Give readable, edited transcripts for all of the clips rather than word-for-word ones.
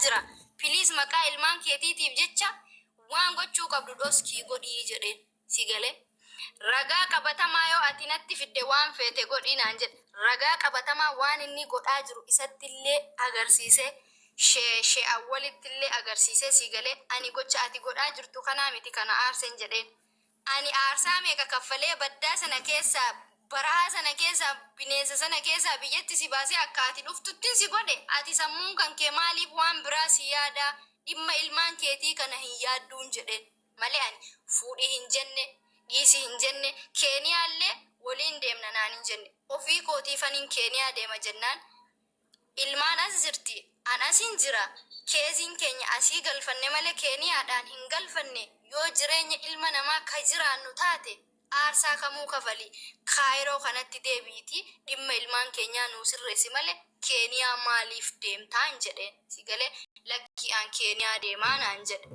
jira. Please, maqaa ilmaan keetiitiif jecha waan gochuu qabdu dhoskii godhii jedheen. Si galee? Ragaa qabatamaa yoo ati natti fidde, waan feete godhii naan jedhe. Ragaa qabatamaa waan inni godhaa jiru isatti illee agarsiisee, shee awwalitti illee agarsiisee, si galee, ani gocha ati godhaa jirtu kanaa miti kana aarseen jedheen. Ani aarsaa meeqa kaffalee baddaa sana keessaa, barahaa sana keessaa, bineensa sana keessaa biyyatti si baasee akka ati dhuftuttin si godhe. Ati sammuun kan kee maaliif waan biraa si yaadaa? Dhimma ilmaan keetii kana hin yaadduun jedheen malee ani fuudhii hin jenne, dhiisii hin jenne, Keeniyaallee waliin deemna naan hin jenne. Ofii kootiifaniin Keeniyaa deema jennaan, ilmaan as jirti, an asin jira, keeziin keenya asii galfanne malee Keeniyaadhaan hin galfanne. Yoo jireenya ilma namaa ka jiraannu taate, aarsaa kamuu kafali, Kaayiroo kanatti deebi'iti dhimma ilmaan keenyaa nuu sirreessi malee Keeniyaa maaliif deemtaan jedheen. Si galee? Lakkii, an Keeniyaa deemaa naan jedhe.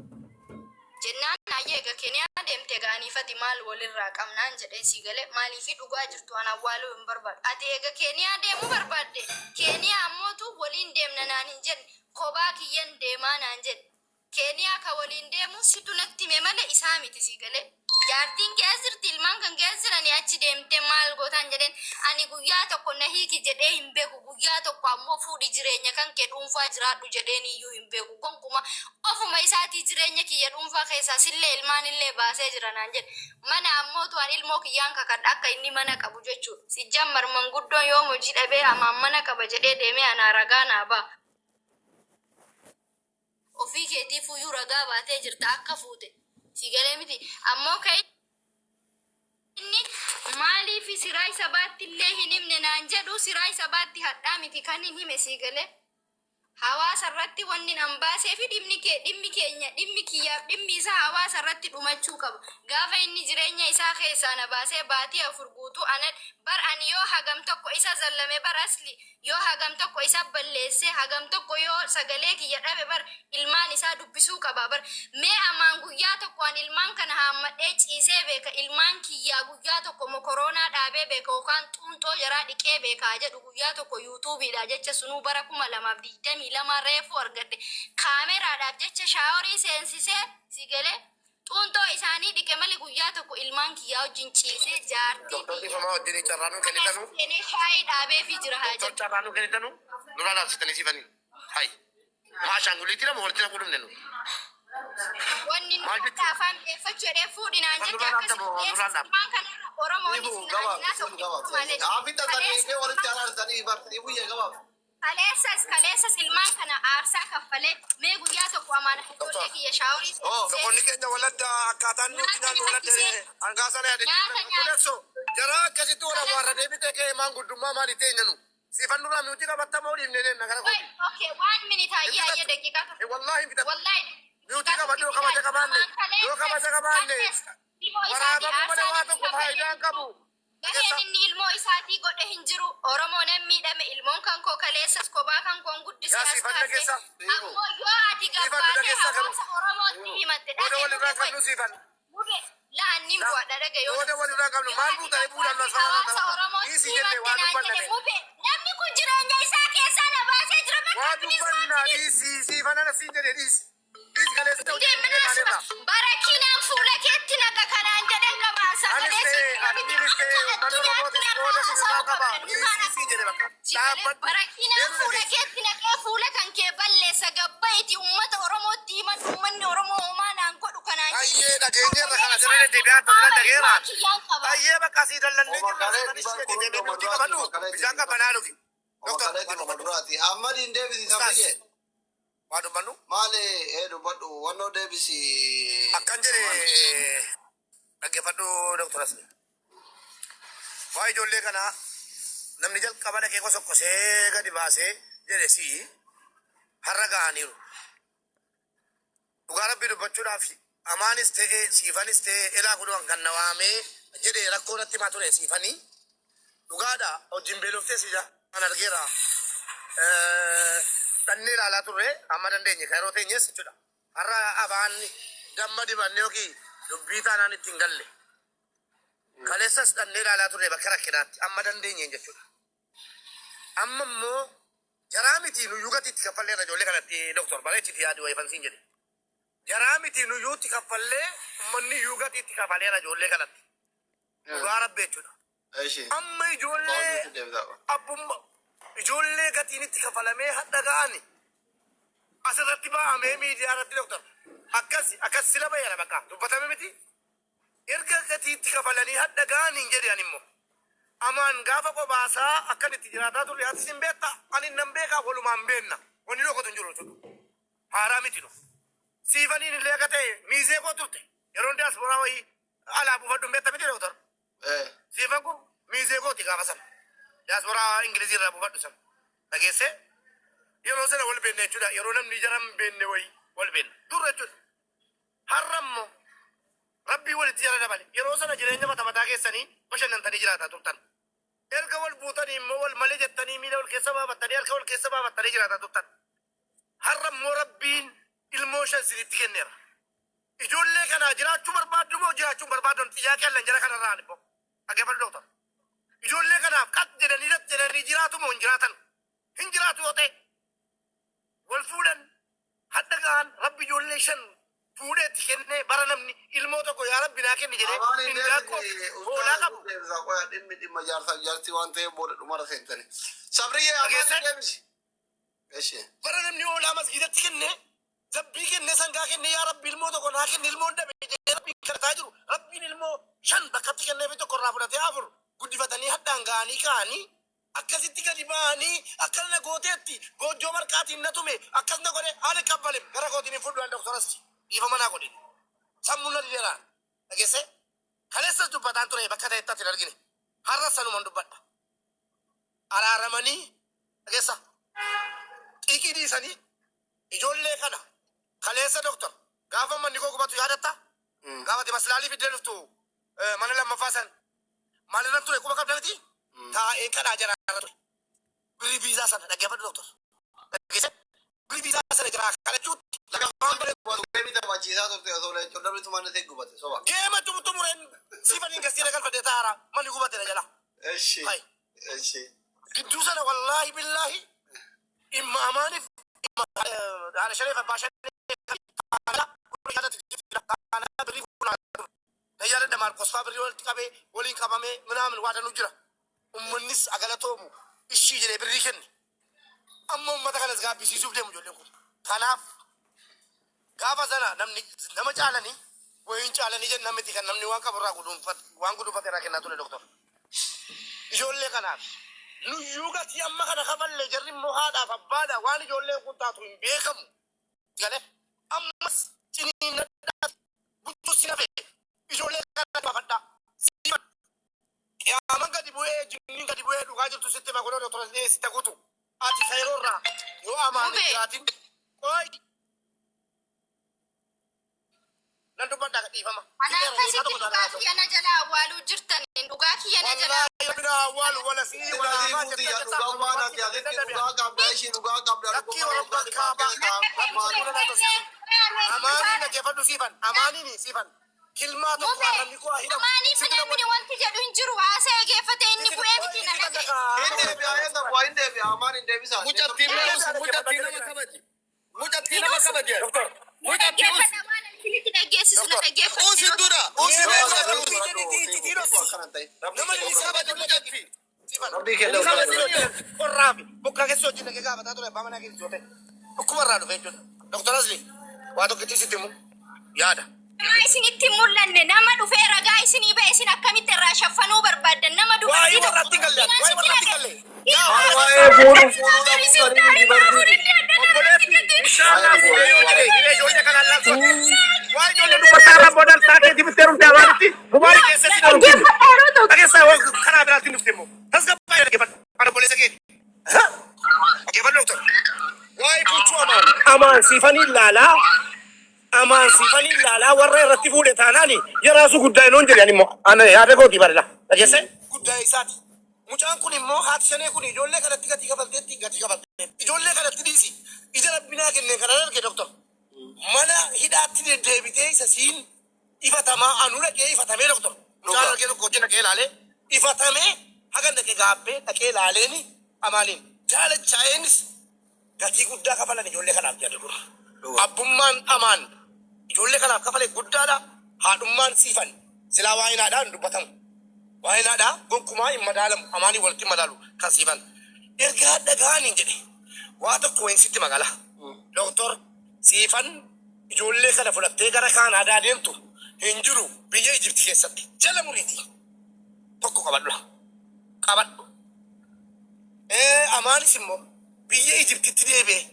Jennaan, ayyee, egaa Keeniyaa deemte, egaa aniifati maal walirraa qabnaan jedheen. Si galee? Maaliifi dhugaa jirtu an awwaaluu hin barbaadu. Ati eega Keeniyaa deemuu barbaadde, Keeniyaa ammootu waliin deemna naan hin jenne, kophaa kiyyan deemaa naan jedhe. Keeniyaa ka waliin deemu situ natti hime malee isaa miti. Si galee? Jaartiin kee as jirti, ilmaan kan kee as jiranii, achi deemtee maal gootaan jedheen. Ani guyyaa tokko na hiiki jedhee hin beeku. Guyyaa tokko ammoo fuudhi, jireenya kan kee dhuunfaa jiraadhu jedheen iyyuu hin beeku gonkuma. Ofuma isaatii jireenya kiyya dhuunfaa keessaa sillee ilmaan illee baasee jira naan jedhe. Mana ammootu an ilmoo kiyyaan kakadha akka inni mana qabu jechuudha. Sijjammar manguddoon yoom hojii dhabee amaan mana qaba jedhee deemee anaa ragaa naa ba'a. Ofii keetiifuyyuu ragaa baatee jirta akka fuute. Si galee miti? Ammoo ka inni maaliif siraa sabaatti illee hin himne naan jedhu, siraa sabaatti hadhaa miti kan hin hime. Si galee? Hawaasa irratti wanni nan baasee fi dhimmi kee, dhimmi keenya, dhimmi kiyyaaf dhimmi isaa hawaasa irratti dhumachuu qaba. Gaafa inni jireenya isaa keessaa na baasee baatii 4 guutuu ana bar, ani yoo hagam tokko isa zallame bar, asli yoo hagam tokko isa balleesse, hagam tokko yoo sagalee kiyya dhabe bar, ilmaan isaa dubbisuu qaba bar. Mee amaan guyyaa tokko an ilmaan kana haammadhee ciisee beeka? Ilmaan kiyyaa guyyaa tokko mokoroonaa dhaabee beeka yookaan xuunxoo jaraa dhiqee beekaa jedhu guyyaa tokko YouTubeiidha jecha sunuu bara 2022 reefuu argadhe kaameraadhaaf jecha showerii seensisee, si galee, xuunxoo isaanii dhiqe malee guyyaa tokko ilmaan kiyyaa wajjin ciisee jaartii Doktor tiyya Dhifamaa wajjin carraa nu kennitanu. seenee shaayii dhaabeefii jira haa Doktor jedhu. Carraa nu kennitanu. Nurraa dhaabsitanii siifanii. Hayi. Maa ashaanguliitii lama walitti naquu dhufne nu. Wanni nu Maal hadha jechuudha? afaan beeffachuu jedhee fuudhinaan Ifan jette nurraa akkasi dhaabda moo nurraa dhaabda? ilmaan kanarra Oromoon Siifu isin gabaab, ajinaa siifu tokko gabaab. malee. Aafi tasaneekee walitti araarsanii bar siifu yee gabaab. Kaleessas ilmaan kana aarsaa kaffalee, mee guyyaa tokko amaana ijoollee kiyya showerii Oh. seensisee Doqonni keenya waladda akkaataan nuti nyaata nyaannu waladda nyaachisee hangaa sana yaadachiifna. nyaata nyaachisee. Obboleessoo jara akkasitti wal awwaarra deebitee ka'ee maanguddummaa maali teenya nu. Siifan nurraa miutii qabattamoo dhiifnee deemna gara Wait, kooti. okay, one minute, hayyee hayyee, daqiiqaa tokko. Wallaahi hin fixatu. Wallahi Miutii daqiiqaa qabadhu yoo tokko. kabaja qabaanne, Amaan yoo kabaja qabaanne, kaleessas ilmoo isaatii waraabamuu malee aarsaan waa inni tokko kaffalee faayidaa hin hin qabu. jiru. Gaheen inni ilmoo isaatii godhe hin jiru. Oromoo nan miidhame, ilmoon kan koo kaleessas kophaa kan koon guddise Yaa as siifan kaase. dhageessa. Ammoo yoo ati Siifan gabbaatee dhageessa garuu. hawaasa Oromootti himatte Booda dhage walirraa mube qabnu siifan. mube la'annin La bu'adha dhage yoo booda walirraa qabnu yoo maal ati buutanii buudhan gabbaatee las hawaasa Oromootti Dhiisi jenne himatte waa naan dubbanna jedhe mee. mube, namni kun jireenya isaa keessaa na baasee jira bakka. Waa Please, waan dubbannaa please. dhiisi, siifan ana siin jedhe dhiisi. Dhiisi, kaleessa hojii Deemina kaaneerra. Barakinaan fuula keetti naqa kanaan jedhan qaba. Anis Sagalee ta'e sitti miti addiinis akka ta'e uummanni addunyaatti Oromootis narraa qooda sinirraa haasa'uu qaba. qabda. Nukaan Dhiisi siin jedhe bakka. Sigalee Dhaabbadhu. barakinaan Deemna fuula keessa. keetti naqee fuula kan kee balleessa. Gabbaiti uummata Oromootti himan, uummanni Oromoo homaa naan godhu kanaan jedhe. Hayyee, dhageenyeerra Sagalee kana isaa jala deddeebi'aa tajaajila qaama dhageera. ilmaan kiyyaan qaba. Hayyee, bakka asii dallannee Oma jirra. kaleetti Siifan bar ishee kun deebi'ee hunda miutii duraati qabadhu. oma kaleetti Bishaan qabbanaa dhugi. Oma Doktor kaleetti waa oma dubbadhu. duraati. Ahmadiin deebisi Ustaas sabriye. waa dubbannu. Maali ee dubbadhu wannoo deebisi. Akkan jedhe dhaggeeffadhu, Doktor Asli. Waa ijoollee kanaa namni jalqaba dhaqee kosokkosee gadi baasee jedhe si'i har'a ga'aniiru. Dhugaa Rabbii dubbachuudhaaf, amaanis ta'ee siifanis ta'ee, elaa kunuun kan na waamee jedhe rakkoo natti himaa ture siifanii. Dhugaadha, hojiin beeloftee si kan argeera. Dhannee ilaalaa turre amma dandeenye kan yeroo teenyes jechuudha. Har'a afaan damma dibanne yookiin dubbii taanaan ittiin galle. Kaleessas dhannee ilaalaa turre bakka rakkinaatti amma dandeenyeen jechuudha. Amma immoo Jaraa miti nuyyuu gatii itti kaffalleerra ijoollee kanatti, doktor, bareechiti yaadi wayifan siin jedhe. Jaraa miti nuyyuu itti kaffallee, uummanni iyyuu gatii itti kafaleera ijoollee kanatti. Dhugaa Rabbi jechuudha. Eshi. Amma ijoollee abbummaa ijoollee gatiin itti kafalamee hadha ga'ani asirratti ba'amee miidiyaa irratti, doktor, akkas akkas sila bayyana bakka dubbatame miti. Erga gatii itti kafalanii hadha ga'anii hin jedhe. Ani immoo amaan gaafa qobaasaa akkan itti jiraataa turre ati sin beekta, ani nan beekaa, walumaan beenna. Wanni dhokatu hin jiru jechuudha. Haaraa miti nu. Siifaniin illee akka ta'e miizee koo turte. Yeroo diyaasporaa wayii alaa buufadhu hin beekta miti, doktor? Siifan kun miizee kooti gaafa sana. Diyaasporaa Ingilizii irraa buufadhu sana. Dhageessee? Yeroo sana wal beekne jechuudha. Yeroo namni jara hin beekne wayii wal beekne. Dur jechuudha. Har'a immoo Rabbii walitti jara dabale. Yeroo sana jireenya mata mataa keessanii bashannantanii jiraataa turtan. Erga wal buutanii immoo wal malee jettanii miila wal keessa baafattanii, harka wal keessa baafattanii jiraataa turtan. Har'a immoo Rabbiin ilmoo shan isinitti kenneera. Ijoollee kanaa jiraachuu barbaaddu moo jiraachuu hin barbaaddan? Xiyyaaqee allan jara kanarraa immoo. Dhaggeeffadhu, doktor. Ijoollee kanaaf qat jedhanii lat jedhanii jiraatu moo hin jiraatan? Hin jiraatu yoo ta'e, wal fuudhan hadha gahan Rabbi ijoollee shan fuudhee itti kennee, bara namni ilmoo tokko yaa Rabbi naa kenni jedhee Amaan hin hindaanqoo deebisi. hoolaa qabu. Deebisaa qoya, dhimmi dhimma jaarsaa jaartii waan ta'eef booda dhumara seentani. Sabriyyee, amaan Dhageesse? hin deebisi. Eshi. Bara namni hoolaa masgiidatti kennee, zabbii kennee, sangaa kennee, yaa Rabbi ilmoo tokko naa kenni, ilmoon dhabe jedhee Rabbiin kadhataa jiru. Rabbiin ilmoo shan bakkatti kennee fi tokko irraa fudhatee afur guddifatanii hadhaan ga'anii ka'anii akkasitti gadi ba'anii akkana na gooteetti, goojjoo marqaatiin na tume, akkas na godhe, haali qabbalim gara kootiin hin fudhu. An doktoras dhiifama naa godhin, sammuu na dideeraan. Dhageesse? Kaleessas dubbataan ture, bakka ta'etti ati hin argine. Har'a sanuman dubbadha. Araaramanii, dhageessa, xiiqii dhiisanii ijoollee kana. Kaleessa, doktor, gaafa manni koo gubatu yaadatta? Gaafa ati maslaalii fiddee dhuftu mana lammaffaa san maalirran ture quba qabda miti? Taa'ee kadhaa jaraarra ture. Birri viizaa sana, dhaggeeffadhu, doktor. Dhageesse? Birri viizaa sana jaraa kadhachuutti lafaan bare. Geemii taphachiisaa turte osoo leencoo namni tumaan ta'e gubate soba. Geema xumureen siifaniin gasiira galfadhee taa'aara, manni gubate na jala. Eshi. Hai. Eshi. Gidduu sana, wallaahi billaahi, dhimma amaaniif dhimma haadha shaneef abbaa shanee birrii fuudhaa yaadadha. Maarkos faa birrii walitti qabee waliin qabamee minaamin waa danuu jira. Ummannis agalatoomu ishii jedhee birrii kenne. Amma ummata kanas gaabbisiisuuf deemu ijoolleen kun. Kanaaf gaafa sana namni nama caalanii wayiin caalanii jenna miti, kan namni waan qabu irraa guduunfate, waan guduunfate irraa kennaa ture, doktor. Ijoollee kanaaf nuyyuu gatii amma kana kafalle, jarri immoo haadhaaf abbaadha, waan ijoolleen kun taatu hin beekamu. Galee ammas ciniinnadhaa buchuu si nafe, ijoollee kana gaafadhaa. Qiyaaman gadi bu'ee, jinniin gadi bu'ee dhugaa jirtu sitti hima. Godhoo, doktora, dhiyeessite guutu. Ati kayiroorraa yoo amaan hin Mubee. jiraatin qoy nan dubbadhaa, dhiifama. Ana akkasitti dhugaa kiyya na jala awwaaluu jirtan, dhugaa kiyya na jala. Wallaahi bina awwaalu wala sii wala hamaa Dhugaa waan ati asitti dhugaa qabda, ishii dhugaa qabda. Lakkii warra kaabaa. Amaaniin dhaggeeffadhu, siifan, amaaniin siifan kilmaa tokko Mubee, arrabni koo haa hidhamu. Amaanii minamini wanti jedhu hin jiru. Haasa'ee geeffate inni bu'ee miti na dhagaye. Hin deebi'a, hin deebi'a, hin deebi'a, amaan hin deebisa. Mucattiin nama mucattii nama kabaji. Mucattii nama kabaji. Doktor. Na dhaggeeffadha, waan ani isinitti dhaggeessisu na dhaggeeffadha. Usi dura. Usi Nama kabaji mucattii. Rabbii kenna. Qorraa fi bokkaa keessa hojii dhaqee gaafataa ture abbaa manaa keessa yoo ta'e dhukkuba irraa dhufe jechuudha. Doktor Asli, waa tokkitti sitti himu yaada. Ragaa isinitti hin mul'anne, nama dhufee ragaa isinii ba'e isin akkamitti irraa shaffanuu barbaaddan? Nama Waa'ee dubartii warraatti hin galle, waa'ee warraatti hin galle. Waa'ee fuudhu fuudhuu dhabuu sanii miti barsiisi. Inshallah fuudhee yoo jedhe hiree ijoollee kanaan laaltu. Waa ijoollee dubartaa irraa booda taatee dibittee rumte amaanitti mubaarik keessatti na rumte. Dhageessaa, waan karaa biraatiin dhufte immoo. Tasgabbaa'ee dhaggeeffadhu. Ana obboleessa keeti. Dhaggeeffadhu, doktor. Waa'ee gochuu amaan. Amaan siifanii ilaalaa. Amaan siifanii ilaalaa warra irratti fuudhe taanaani yeraasu guddaa inoon jedhan immoo ana yaada kooti barila. Dhageesse? Guddaa isaati. Mucaan kun immoo haati shanee kun ijoollee kanatti gatii kafalteetti, gatii kafalteetti. Ijoollee kanatti dhiisi. Ija rabbinaa kenneen kanan arge, doktor. Mana hidhaatti deddeebitee isa siin ifatamaa anu dhaqee ifatamee, doktor. Mucaan argee tokko hojii dhaqee ilaalee ifatamee hagan dhaqee gaabbee dhaqee ilaaleeni amaaniin jaalachaa'eenis Gatii guddaa kafalan ijoollee kanaaf jedhe dura. Abbummaan Amaan ijoollee kanaaf kafale guddaadha. Haadhummaan Siifan silaa waa'een haadhaa hin dubbatamu. Waa'een haadhaa gonkumaa hin madaalamu. Amaanii walitti hin madaalu kan Siifan. Erga hadha ga'aniin jedhe waa tokko wayin sitti magala. Doktor Siifan ijoollee kana fudhattee gara Kaanaadaa deemtu hin jiru biyya Ijipti keessatti. Jala muriiti. Tokko qabadhu. Qabadhu. Amaanis immoo biyya Ijiptitti deebi'ee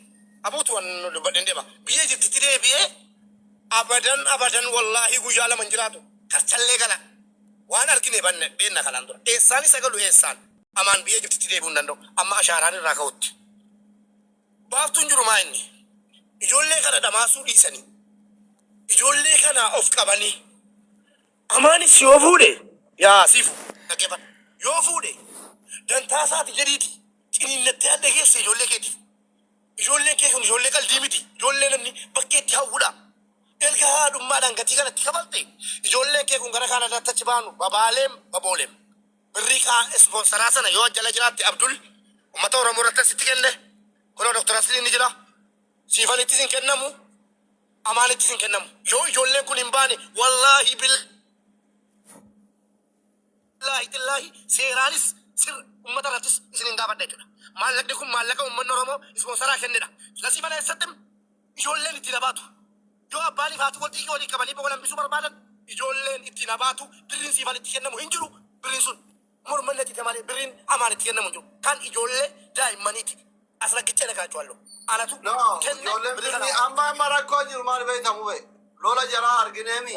abuutu waan dubbadheen deema. Biyya Ijiptitti deebi'ee abadan abadan wallaahi guyyaa 2 hin jiraatu. Karchallee gala. Waan argine banne beenna kanaan dura. Eessaan isa galu eessaan. Amaan biyya Ijiptitti deebi'uu hin danda'u. Amma ashaaraan irraa ka'utti. Baaftuun jiru maa inni? Ijoollee kana dhamaasuu dhiisanii. Ijoollee kana of qabanii. Amaanis yoo fuudhe yaa Siifu dhaggeeffadhu. Yoo fuudhe dantaa isaati jedhiiti ciniinnattee adda geesse ijoollee keetiif. Ijoolleen kee kun ijoollee qaldii miti. Ijoollee namni bakkeetti hawwudha. Erga haadhummaadhaan gatii kanatti kafalte ijoolleen kee kun gara Kaanadaatti achi baanu babaaleem babooleem. Birrii kaa ispoonsaraa sana yoo jala jiraatte Abdul uummata Oromoo irratti asitti kenne. Kunoo Dr. Asliin ni jira. Siifanittis hin kennamu. Amaanittis hin kennamu. Yoo ijoolleen kun hin baane wallaahi billaahi tillaahi seeraanis sir uummata irrattis isin hin gaafadha jechuudha. Maallaqni kun maallaqa uummanni Oromoo ispoonsaraa kennedha. Lasii mana eessatti ijoolleen ittiin habaatu. Yoo abbaanii fi haati wal xiiqii walii qabanii wal hambisuu barbaadan ijoolleen ittiin habaatu birriin Siifan itti kennamu hin jiru. Birriin sun mormanni itti malee birriin Amaan itti kennamu hin jiru. Kan ijoollee daa'immaniiti. As raggichee dhagaachuwallo. Anatu No, kenne ijoolleen birrii birrii kana. amma rakkoo jiru maal beektamu be? Lola jaraa argineemi.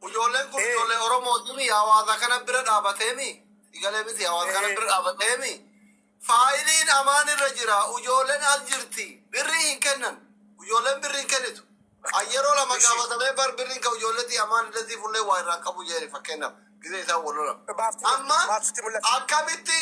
Ijoolleen kun ijoollee Oromootimi hawaasa kana bira dhaabateemi. Igalee miti hawaasa kana bira dhaabateemi. Faayiliin Amaan irra jira. Ijoolleen as jirti. Birrii hin kennan. Ijoolleen birrii hin kennitu. Yeroo lama gaafatamee bar birriin kan ijoolleetti Amaan illee siifullee waa irraa qabu jedhani fakkeenyaaf. Gisee isaan wal lolan. Baaftu Amma baaftutti mul'ata. akkamitti